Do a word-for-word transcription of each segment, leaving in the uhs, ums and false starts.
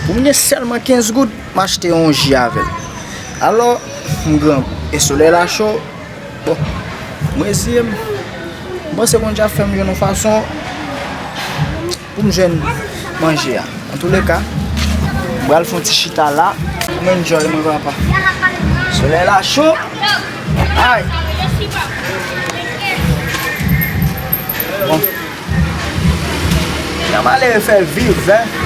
Pou m gen sèlman kenz goud, m achte yon ji avè l. Alò, m grangou. E solèy la cho. Bon, m reziye m. M panse Bondye ap fè m jwenn yon fason pou m jwenn manje a. Antouleka, m pral fè yon ti chita la. M enjoy mwen, papa. Solèy la cho. Ay. Bon. Nan malere fè viv, en.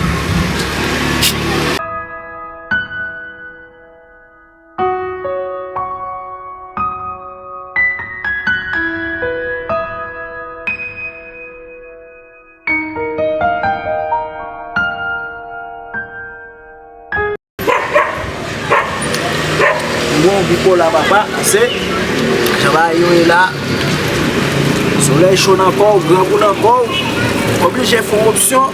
M bwè yon kola, papa, se jan bagay yo ye la. Solèy cho nan kò w, grangou nan kò w, oblije fè yon opsyon.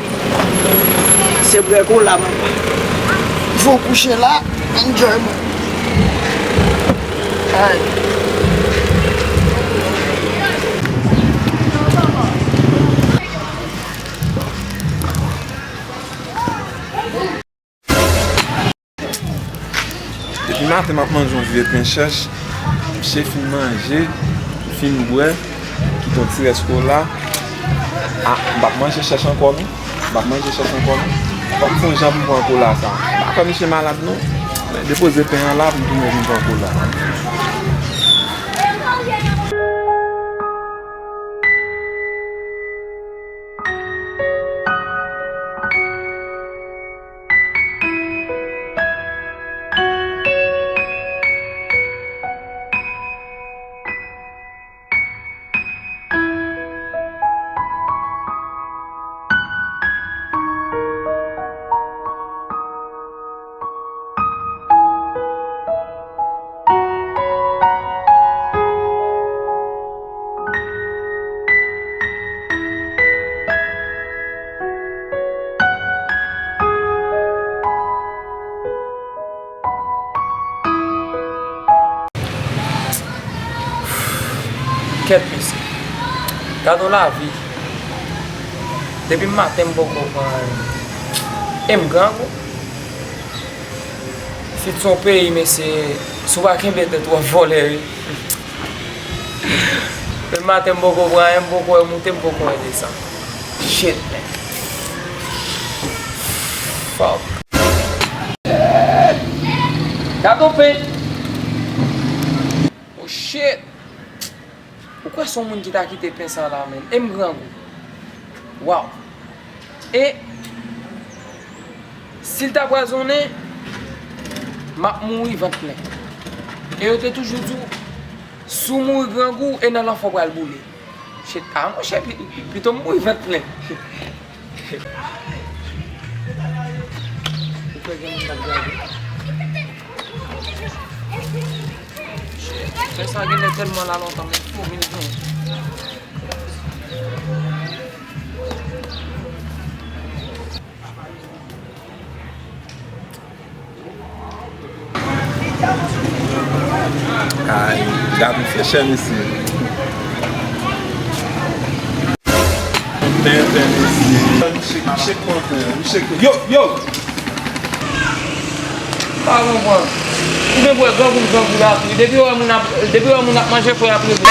Se bwè kola, papa. Fò w kouche la, enjoy mwen. Ay. Depi maten m ap manje yon vye pen chèch, misye fin manje, fin bwè, kite yon ti rès kola. A, m p ap manje chèch ankò non. M p ap manje chèch ankò non. Fò m fè yon jan pou m pran kola sa. M pa kwè misye malad non. Men depoze pen an la pou m tounen vin pran kola. Kèt mesye. Gade yon lavi. Depi maten m poko pran anyen. E m grangou. Fit se yon peyi, mesye, si w pa kenbe tèt, w ap vole, wi. Depi maten m poko pran anyen, m poko wè moute, m poko wè desann. Shit, man. Fuck. Gade yon pen. Oh, shit. Ou kwè se yon moun ki ta kite pen sa la, menm? E m grangou. Waw. E si l ta pwazonnen, m ap mouri vant plen. E yo te toujou di w, si w mouri grangou, e nan lanfè w pral boule. Shit, a monchè, pi-, pito m mouri vant plen. Ou kwè gen moun k ap gade? Fè sa genlè tèlman la lontan, men fò vin jwenn. Ay, gad m fè chè mesye. Tenten mesye. Misye, misye kontan, misye kontan. Yo, yo! Pa konprann. Ou gen pou wè grangou, grangou la ap rive. Depi w wè moun ap, depi w wè moun ap manje, frè ap rive.